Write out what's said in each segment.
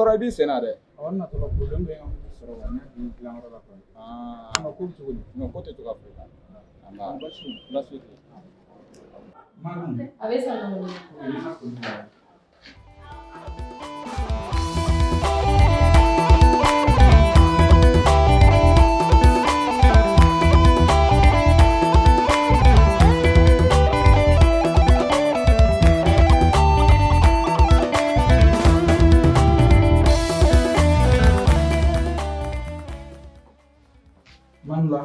Taatɔ i b'i sen na dɛ. Awɔ, n natɔla problème dɔ ye n ka moto sɔrɔ quoi, n y'a di dilanyɔrɔ la quoi. Aa. Ko bɛ cogo di? Non, ko tɛ cogoya foyi la. Nba. Baasi tɛ. Baasi tɛ. Madu. A bɛ san nɔ. Manula.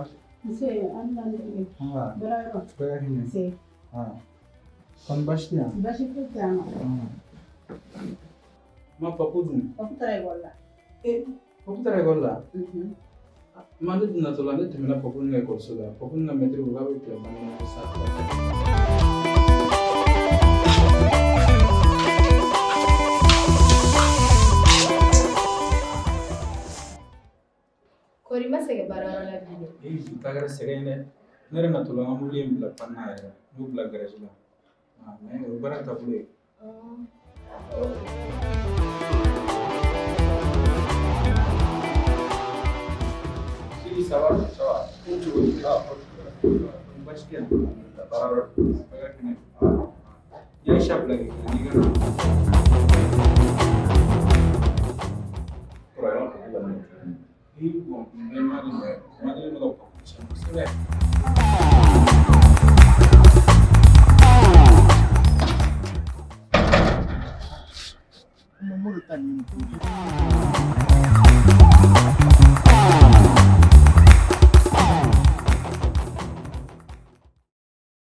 Nse, an ni tile. Nba. Baara yɔrɔ. Bɛɛ ka hinɛ. Nse. Kɔni baasi tɛ yan? Baasi foyi tɛ yan nɔ. Ma Papu dun? Papu taara ekɔli la. Ee, Papu taara ekɔli la? Ma ne dun natɔla ne tɛmɛna Papu ni ka ekɔliso la. Papu ni ka mɛtiri ko k'a bɛ tila bange ko sa. Kɔri ma sɛgɛn baarayɔrɔ la bi dɛ. Ee, bi ta kɛra sɛgɛn ye dɛ. Ne yɛrɛ natɔla n ka mobili ye n bila panne na yɛrɛ. N y'u bila garage la. Mais o ye baara taabolo ye. Sidi, ça va? Ça va. Ko cogo di? Ah, Baasi tɛ yan? Baara yɔrɔ. Bɛɛ ka kɛnɛ. N ye Aisha bila k'i n'i ka na. Kɔrɔ yɔrɔ ko la minɛ. Ee, bon, n bɛ Mali dɛ. Mali bɛ ka Papu tiɲɛ kosɛbɛ. Mamadu ta nin ye.